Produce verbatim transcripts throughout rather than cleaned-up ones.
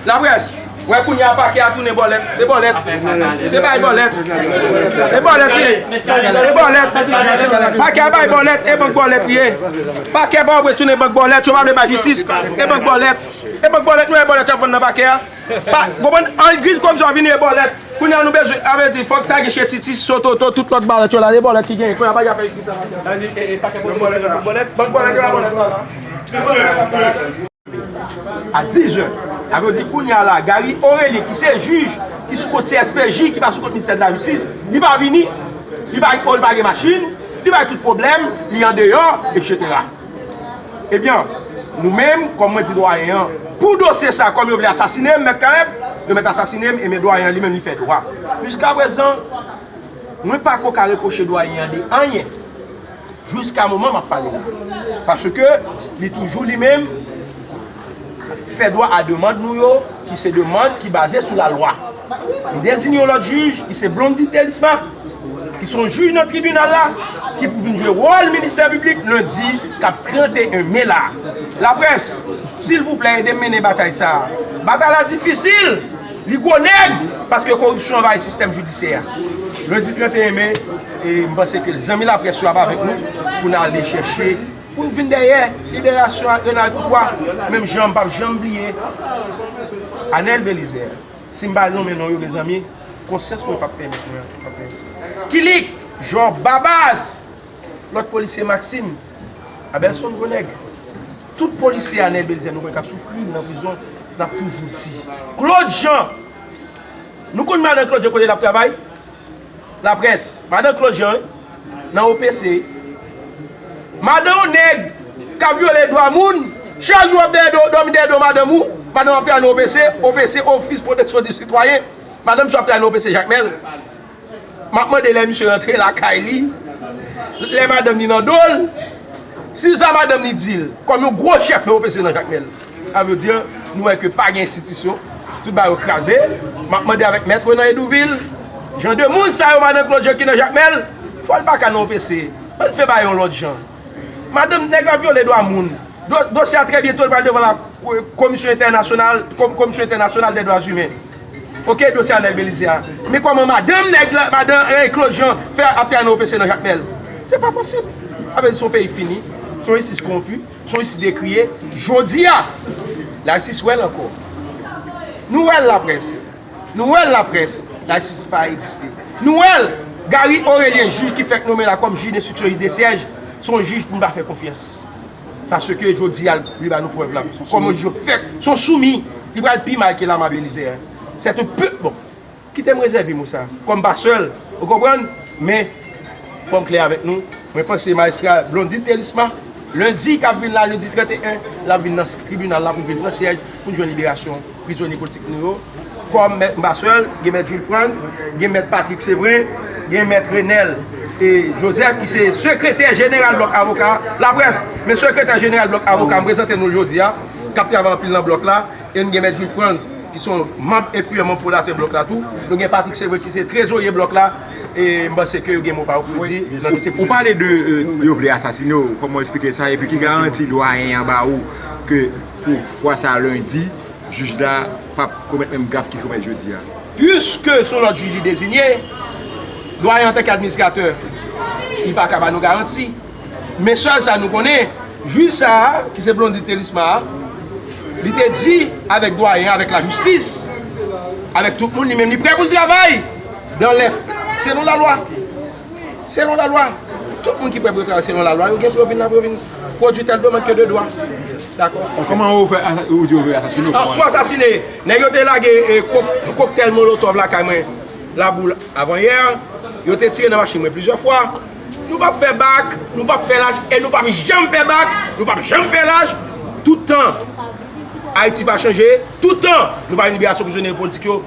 Laprès, wè kounye a pakè a tounen bòlèt. Se bòlèt. Se bay bòlèt. E bòlèt li ye. E bòlèt. Pakè a bay bòlèt. E bank bòlèt li ye. Pakè Pòtoprens tounen bank bòlèt. Yo pa vle bay jistis. E bank bòlèt. E bank bòlèt nou e bòlèt y ap vann nan pakè a. Pa, konprann, an kriz kòmsi w ap vini e bòlèt. Kounye a nou bezwen, avè di, fòk ta gen Chetiti, Sototo, tout lòt bòlèt yo la, e bòlèt ki genyen. Kounye a pa gen afè jistis sa. Bank bòlèt yo la, bòlèt la. A diz è. Sa vle di kounye a la, Gary Orélien, ki se jij, ki sou kont C S P J, ki pa sou kont Ministè de la Jistis, li pa vini, li pa, li pa gen machin, li bay tout pwoblèm, li andeyò, etsetera. Ebyen, nou menm, kòm mwen di dwayen an, pou dosye sa, kòm yo vle asasinen m, Mèt Caleb, yo mèt asasinen m, ebyen dwayen an li menm li fè dwa. Jiskaprezan, mwen pako ka repwoche dwayen an de anyen. Jiska moman m ap pale la. Paske li toujou li menm fè dwa a demann nou yo, ki se demann ki baze sou lalwa. Li deziye yon lòt jij, ki se Blondy Thelisma, ki se yon jij nan tribinal la, ki pou vin jwe wòl ministè piblik lendi k ap trannteyen me la. Laprès, silvouplè, ede m mennen batay sa a. Batay la difisil! Li gwo nèg, paske koripsyon anvayi sistèm jidisyè a. Lendi trannteyen me, e m panse ke zanmi laprès yo ap avèk nou pou n ale chèche, pou n vin dèyè liberasyon Renald Courtois, menm jan m p ap janm bliye Anèl Belizaire. Si m pa nonmen non yo, mezanmi, konsyans mwen p ap pèmèt mwen, p ap pèmèt. Kilik, Jòb, Babaz, lòt polisye Maxime, Abelson gwo nèg. Tout polisye Anèl Belizaire nou konnen k ap soufri nan prizon, n ap toujou di. Claude Jean, nou konn madan Claude Jean kote l ap travay? Laprès, madan Claude Jean, wi, nan O P C. Madan yon nèg k ap vyole dwa moun, chak jou w ap dèyè do, dòmi dèyè do madanm ou, madanm ap travay nan O P C, O P C, Office Protection du Citoyen, madanm misye ap travay nan O P C Jakmèl. M ap mande lè misye rantre lakay li, lè madanm li nan do l, si sa madanm li di l, kòm yon gwo chèf nan O P C nan Jakmèl. Sa vle di, nou wè ke pa gen enstitisyon, tout bagay yo kraze. M ap mande avèk Mèt Renan Hédouville, jan de moun sa yo, madan Claude Jean ki nan Jakmèl, fò l pa ka nan O P C. Ann fè bagay yon lòt jan. Madanm, nèg la vyole dwa moun. Do-, dosye a trè byento li pral devan la ko-, komisyon entènasyonal, ko-, komisyon entènasyonal dè dwa imen. Oke, dosye Anèl Belizaire a. Men kòman madanm nèg la, madanm, eh, Claude Jean fè ap travay nan O P C nan Jakmèl? Se pa posib. Sa vle di se yon peyi fini, se yon jistis kowonpi, se yon jistis dekriye. Jodi a, lajistis wè l ankò. Nou wè l laprès. Nou wè l laprès. Lajistis pa egziste. Nou wè l, Gary Orélien, jij ki fèk nonmen la kòm jij denstriksyon, jij de syèj, se yon jij pou n pa fè konfyans. Paske jodi a, li ba nou prèv la. Kòman jij yo fèk, se yon soumi. Li pral pi mal ke Lama Belizaire. Se tout pe-, bon. Kite m rezève mo sa. Kòm pa sèl, ou konprann? Men, fò m klè avèk nou. Mwen panse majistra Blondy Thelisma, lendi k ap vin la, lendi trannteyen, l ap vin nan tribinal la pou vin pran syèj, pou n jwenn liberasyon prizonye politik nou yo. Kòm mèt, m pa sèl, gen mèt Jules Franz, gen mèt Patrick Séverin, gen mèt Renel e Joseph, ki se sekretè jeneral blòk avoka laprès. Men sekretè jeneral blòk avoka, m prezante nou l jodi a, k ap travay anpil nan blòk la. E n gen mèt Jules Franz, ki se yon manm enfliyan, manm fondatè blòk la tou. Nou gen Patrick Séverin, ki se trezorye blòk la. E m panse ke yo gen mo pa yo pou yo di nan dosye prizonye. Ou pale de, euh, yo vle asasine w, kòman w eksplike sa? Epi ki garanti dwayen an ba ou ke pou fwa sa lendi, jij la p ap komèt menm gaf ki komèt jodi a? Piske se yon lòt jij li dezinye, dwayen antanke administratè, li pa ka ba nou garanti. Men sèl sa nou konnen, jij sa a, ki se Blondy Thelisma a, li te di avèk dwayen an, avèk lajistis, avèk tout moun, li menm li prè pou l travay dan lè, selon lalwa. Selon lalwa. Tout moun ki prè pou yo travay selon lalwa, yo gen pou yo vin la, pou yo vin pwodui tèl domèn ke de dwa. Dakò? Kòman ou fè asa-, ou di yo vle asasine w? An, pou asasine, nèg yo te lage, e, kok-, koktèl molotòv lakay mwen, Laboul, avanyè, yo te tire nan machin mwen plizyè fwa. Nou p ap fè bak, nou p ap fè lach, e nou p ap janm fè bak, nou p ap janm fè lach. Toutan Ayiti pa chanje, toutan nou pa gen liberasyon prizonye politik yo,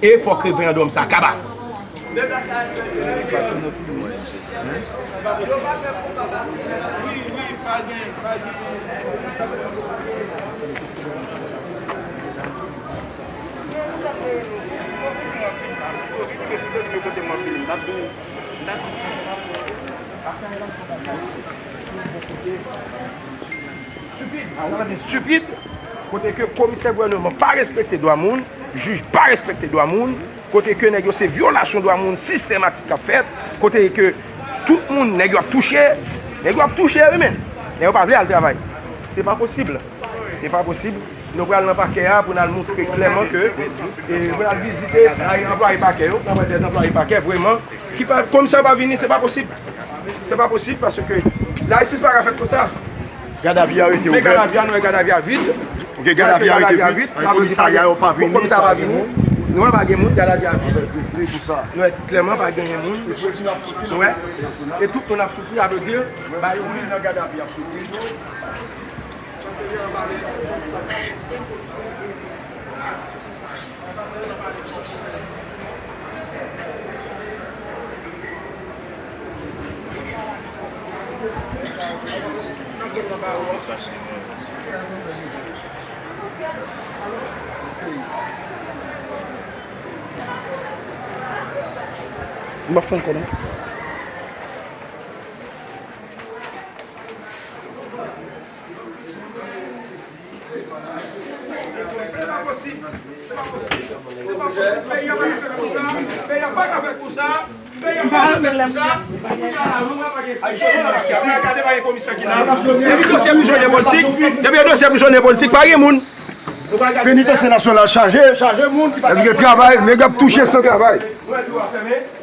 e fòk referandòm sa kaba. Stupid. Kote ke komisè gouvènman pa respekte dwa moun, jij pa respekte dwa moun, kote ke nèg yo se vyolasyon dwa moun sistematik k ap fèt, kote ke tout moun nèg yo ap touche, nèg yo ap touche, wi men, nèg yo pa vle al travay. Se pa posib. Se pa posib. Nou pral nan pakè a pou n al montre klèman ke, e, pou n al vizite anplwaye pakè yo, pou n al wè dèz anplwaye pakè vrèman, ki pa, komisè yo pa vini, se pa posib. Se pa posib paske lajistis pa ka fèt konsa. Gadavi a rete ouvè. Men gadavi a, nou wè gadavi a vid. Ok, gadavi a rete vid. Komisarya yo pa vini. Komisarya pa vini. Nou wè pa gen moun, gadavi a vid. Nou wè klèman pa gen moun. Nou wè. E tout moun ap soufri, sa vle di, ba yo moun nan gadavi ap soufri. M ap fè yon kòmantè. Se pa posib. Se pa posib. Se pa posib. Peyi a pa ka fèt konsa. Peyi a pa ka fèt konsa. Peyi a pa ka fèt konsa. Kounye a la, nou pa gen komisè. Gade, pa gen komisè ki la. Depi dosye prizonye politik, depi dosye prizonye politik, pa gen moun. Penitansye nasyonal chaje, chaje moun ki pa. Èske travay, nèg ap touche san travay. Nou wè biwo a fèmen.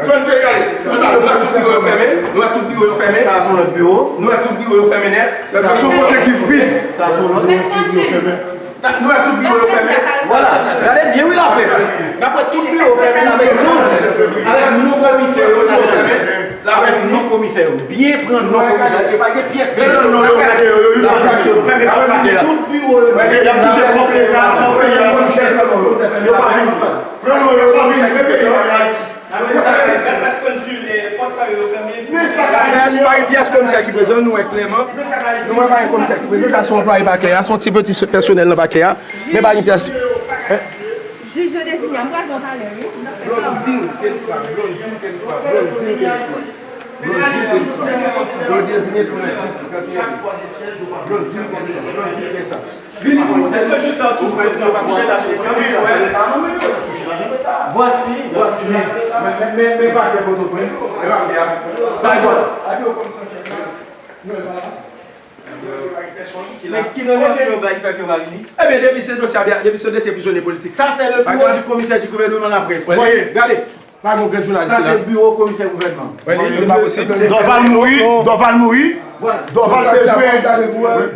Fè n veye gade. Nou wè tout biwo yo fèmen. Nou wè tout biwo yo fèmen. Sa a se yon lòt biwo. Nou wè tout biwo yo fèmen nèt. Se yon kote ki vid. Sa a se yon lòt biwo. Nou wè tout biwo yo fèmen. Vwala. Gade byen wi laprès. N ap wè tout biwo fèmen avèk non, avèk non komisè yo, tout biwo fèmen. L ap di non komisè yo. Byen pran non komisè yo. Pa gen pyès ki gen non komisè yo. Tout biwo yo. Y ap touche kòb leta, kòb peyi a, komisè yo pa vini. Pran non yo, pa vini. Men peyi a Ayiti. Men sa k Ayiti. Men sa k Ayiti. Pa gen pyès komisè ki prezan, nou wè klèman. Nou wè pa gen komisè ki prezan, sa se yon anplwaye pakè a, se yon ti peti pèsonèl nan pakè a. Men pa gen pyès. Jij yo deziyen, m pral pran talè, wi. Blondine Kenisma, Blondine Kenisma, Blondine Kenisma, Blondine Kenisma. Yo deziyen pou mèsi pou trannteyen. Blondine Kenisma, Blondine Kenisma. Vini pou nou. Èske jij sa a toujou prezidan pa kouche la? Vwasi, vwasi. Men, men, men, men pakè Pòtoprens. Sa vwala. Men ki nan lòt yo bay pèp yo pa vini? Ebyen, depi se dosye a, depi se dosye prizonye politik. Ça, c'est le bureau du commissaire du gouvernement à la presse. Voyez, gade. Pa gen okenn jounalis ki la. Ça, c'est bureau commissaire gouvernement. Wi, li, li pa posib. Dorval mouri, Dorval mouri. Dorval bezwen,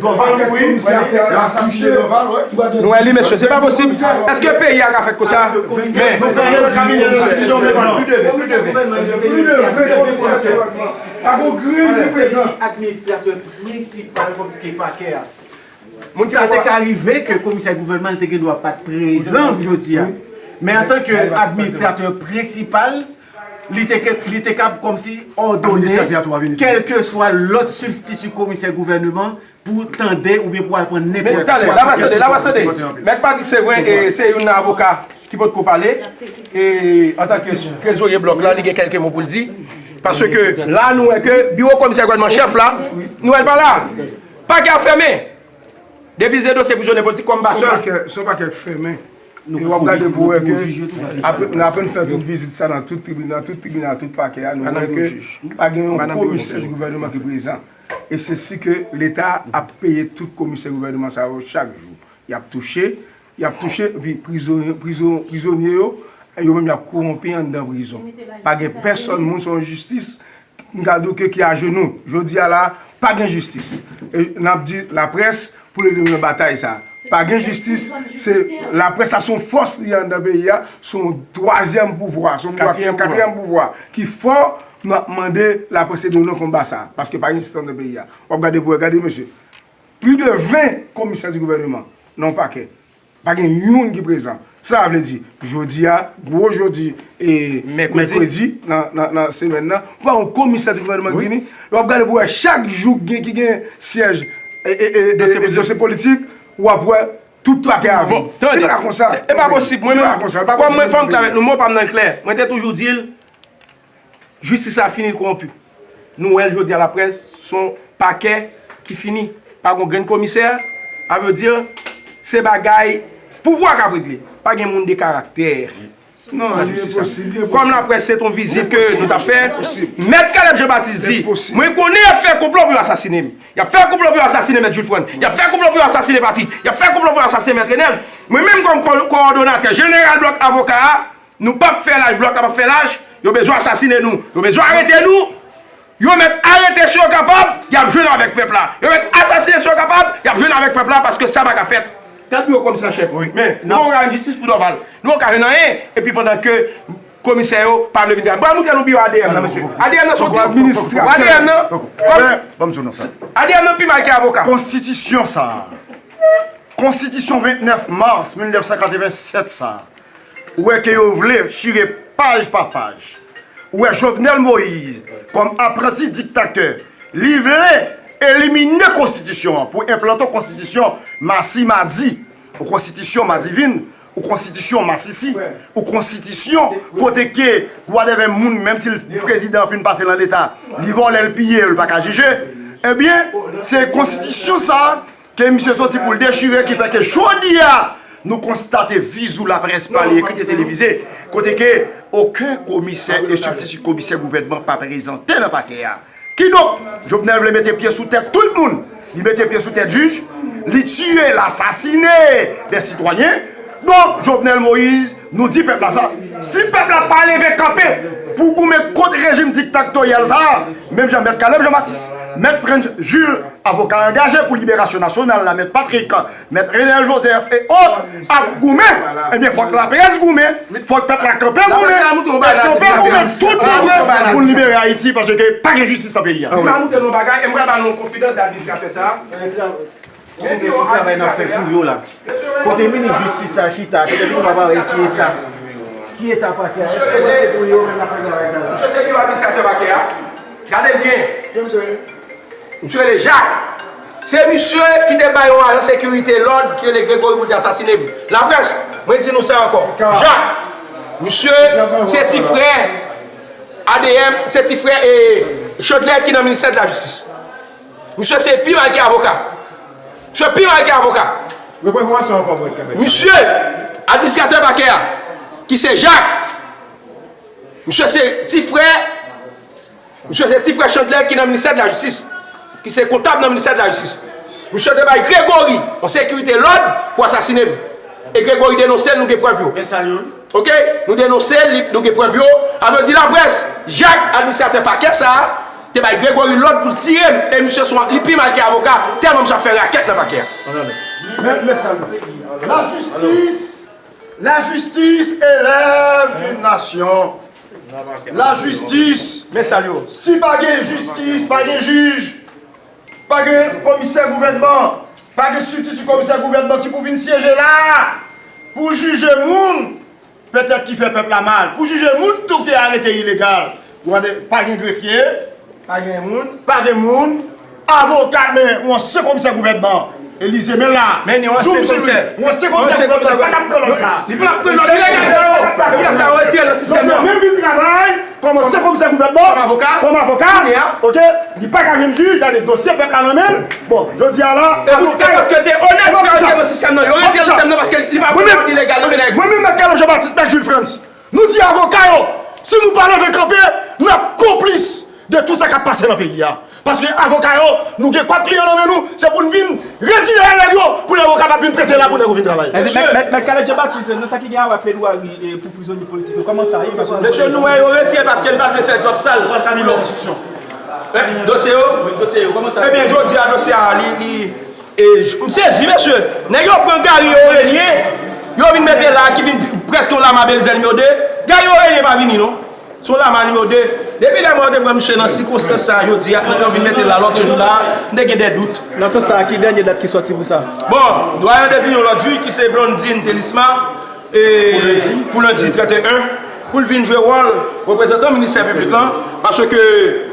Dorval mouri. Yo asasinen Dorval, wi. Nou wè li, mesye, se pa posib. Èske peyi a ka fèt konsa? Men. Pli leve, pli leve. Pa gen grenn ki prezan. Administratè prensipal kòm ki pakè a. Sa te ka rive ke komisè gouvènman te gen dwa pa t prezan jodi a. Men antanke administratè prensipal, li te ke, li te kab kòmsi òdone kèlkeswa lòt sibstiti komisè gouvènman pou tande oubyen pou al pran nenpòt. Men talè, la pa sede, la pa sede. Mèt Patrick, se vre, e, se youn nan avoka ki potko pale. E, antanke trezorye blòk la, li gen kèlke mo pou l di. Paske la, nou wè ke biwo komisè gouvènman chèf la, nou wè l pa la. Pakè a fèmen. Depi se dosye prizonye politik kòm pasè. Se yon pakè, se yon pakè k fèmen. E w ap gade pou wè ke apre, n apre n fè tout vizit sa nan tout tribinal, tout tribinal, tout pakè a, nou wè ke pa gen yon komisè di gouvènman ki prezan. E se si ke Leta ap peye tout komisè gouvènman sa yo chak jou. Y ap touche, y ap touche, epi prizon, prizon, prizonye yo, yo menm y ap kowonpi anndan prizon. Pa gen pèsonn moun, se yon jistis, m ka di w ke ki ajenou. Jodi a la, pa gen jistis. E n ap di laprès pou l ede nou nan batay sa. Pa gen jistis, se laprès la, se yon fòs li anndan peyi a, se yon twazyèm pouvwa, se yon pouvwa, katriyèm pouvwa ki fò. Nou ap mande laprès ede nou nan konba sa, paske pa gen jistis anndan peyi a. W ap gade pou wè, gade mesye. Plis de ven komisè di gouvènman nan yon pakè. Pa gen youn ki prezan. Sa vle di, jodi a, gwo jodi, e, mèkredi nan, nan, nan semèn nan, pa yon komisè di gouvènman ki vini. Lè w ap gade pou wè chak jou gen, ki gen syèj, e, e, e, e, dosye politik, w ap wè tout pakè a vin. Li pa ka konsa. E pa posib. Mwen menm, kòm mwen fè m klè avèk nou, mwen pa m nan klè. Mwen te toujou di l, Jistis la fini, l kowonpi. Nou wè l jodi a laprès, se yon pakè ki fini. Pa gen yon grenn komisè, sa vle di, se bagay pouvwa k ap regle. Pa gen moun de karaktè. Non, li enposib, li enposib. Kòm laprès se t on vizit ke nou t ap fè, Mèt Caleb Jean Baptiste di, mwen konnen y ap fè konplo pou yo asasine m. Y ap fè konplo pou yo asasine Mèt Jules Franck. Y ap fè konplo pou yo asasine Patrick. Y ap fè konplo pou yo asasine Mèt Renel. Mwen menm kòm kò-, kowòdonatè jeneral blòk avoka a, nou p ap fè laj, blòk la p ap fè laj. Yo bezwen asasine nou. Yo bezwen arete nou. Yo mèt arete si yo kapab, y ap jwenn avèk pèp la. Yo mèt asasine si yo kapab, y ap jwenn avèk pèp la paske sa pa ka fèt. Tèt biwo komisè an chèf. Men, nou poko ka jwenn jistis pou Dorval. Nou poko ka jwenn anyen, epi pandan ke komisè yo pa vle vin travay. M pral montre nou biwo A D M nan, mesye. A D M nan soti. Administratè. A D M nan. Kòm A D M nan pi mal ke avoka. Konstitisyon sa a. Konstitisyon vennèf mas mil nèf san katrevennsèt sa a. Ou wè ke yo vle chire paj pa paj. Ou wè Jovenel Moïse, kòm apranti diktatè, li vle elimine konstitisyon an pou enplante yon konstitisyon masi madi, yon konstitisyon madivin, yon konstitisyon masisi, yon konstitisyon kote ke gwadèvè moun, menm si l prezidan fin pase nan leta, li vòlè, l piye, l pa ka jije. Ebyen, se konstitisyon sa a ke misye soti pou l dechire, ki fè ke jodi a, nou konstate vizou laprès pale, ekri, televize, kote ke okenn komisè e sibstitit komisè gouvènman pa prezante nan pakè a. Kidonk, Jovenel vle mete pye sou tèt tout moun. Li mete pye sou tèt jij, li tiye, l asasine de sitwayen. Donk, Jovenel Moïse, nou di pèp la sa. Si pèp la pa leve kanpe pou goumen kont rejim diktatoriyal sa a, menm jan Mèt Caleb Jean Baptiste, Mèt Frantz Jules, avoka angaje pou liberasyon nasyonal la, Mèt Patrick, Mèt Renel Joseph e ot, ap goumen, ebyen, fòk laprès goumen, fòk pèp la kanpe goumen, e kanpe goumen tout mouvman pou n libere Ayiti, paske pa gen jistis nan peyi a. M pral montre nou yon bagay, e m pral ba nou yon konfidans de administratè sa a. Kote minis jistis la chita, se pou nou pa wè ki eta, ki eta pakè a, se pou yo menm la fè travay sa la. Misye se biwo administratè pakè a. Gade l byen. Misye rele Jacques. Se misye ki te bay yon ajan sekirite lòd ki rele Gregory pou l te asasine m. Laprès, mwen di nou sa ankò. Jacques, misye se ti frè A D M, se ti frè, e, Chandler ki nan ministè de la jistis. Misye se pi mal ke avoka. Misye pi mal ke avoka. Repran enfòmasyon ankò, mwen, kanmenm. Misye, administratè pakè a, ki se Jacques. Misye se ti frè, misye se ti frè Chandler ki nan ministè de la jistis, ki se kontab nan ministè de la jistis. Misye te bay Gregory yon sekirite lòd pou asasine m. E Gregory denonse l, nou gen prèv yo. Men sa l yo, wi. Oke? Nou denonse l, li, nou gen prèv yo. Sa vle di laprès, Jacques, administratè pakè sa a, te bay Gregory lòd pou l tire m. E misye se yon, li pi mal ke avoka, tèlman misye ap fè rakèt nan pakè a. Men, men sa l yo. Lajistis, lajistis élève d'une nation. Lajistis. Men sa l yo. Si pa gen jistis, pa gen jij, pa gen komisè gouvènman, pa gen sibstitit komisè gouvènman ki pou vin syeje la pou jije moun petèt ki fè pèp la mal, pou jije moun tou ki arete ilegal. Ou gade, pa gen grefye, pa gen moun, pa gen moun, avoka, men yon ansyen komisè gouvènman, Elize, men la, men yon ansyen komisè, yon ansyen komisè gouvènman, pa t ap pran lòd sa. Li pa t ap pran lòd, li pa t ap pran lòd sa, retire nan sistèm nan. Donk, yo menm vin travay kòm ansyen komisè gouvènman, kòm avoka, kòm avoka, kounye a, oke, li pa ka jwenn jij, gade dosye pèp la nan men l. Bon, jodi a la, avoka yo, paske l te onèt, fè retire nan sistèm nan, yo retire nan sistèm nan paske li pa pran lòd ilegal nan men nèg. Mwen menm, Mèt Caleb Jean Baptiste, Mèt Jules Frantz, nou di avoka yo, si nou pa leve kanpe, n ap konplis de tout sa k ap pase nan peyi a. Paske avoka yo, nou gen kòb kliyan nan men nou, se pou n vin rezile nèg yo, pou nèg yo kapab vin prete la pou nèg yo vin travay. Mèt, mèt, mèt Caleb Jean Baptiste, nan sa ki gen a wè ak plèdwari, e, pou prizonye politik yo, kòman sa ye? Mesye, nou wè yo retire paske li pa vle fè djòb sal. Dosye yo? Wi, dosye yo, kòman sa ye? Ebyen, jodi a, dosye a, li, li, e, j-, m sezi, mesye. Nèg yo pran Gary Aurelien, yo vin mete la, ki vin prèske yon Lama Belize nimewo de. Gary Aurelien pa vini, non. Se yon Lama nimewo de. Depi lè mwen te pran misye nan sikonstans sa a jodi a, yo vin mete l la lòt jou la, m te gen de dout. Nan sans sa a, ki dènye dat ki sòti pou sa? Bon, dwayen deziyen yon lòt jij ki se Blondine Thelisma, e, pou lendi trannteyen, pou l vin jwe wòl reprezantan ministè piblik lan, paske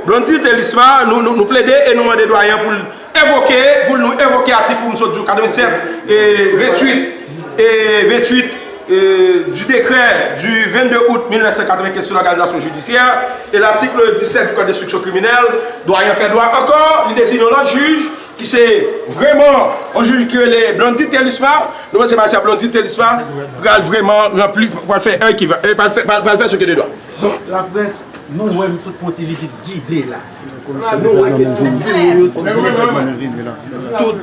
Blondine Thelisma, nou, nou, nou plede e nou mande dwayen pou l evoke, pou l nou evoke atik pou m sot di w katrevennsèt, e, venntuit, e, venntuit, euh, du décret du vingt-deux août mille neuf cent quatre-vingt-quinze sur l'organisation judiciaire et l'article dix-sept du Code d'instruction criminelle, dwayen fè dwa ankò, li deziyen yon lòt jij ki se vrèman yon jij ki rele Blondy Thelusma. Nou panse Matia Blondy Thelusma pral vrèman ranpli, pral fè èy ki va, pral fè, pral, pral fè ce que de droit. Laprès, nou wè m sot fè yon ti vizit gide la. Nou wè ke tout biwo yo, tout, tout,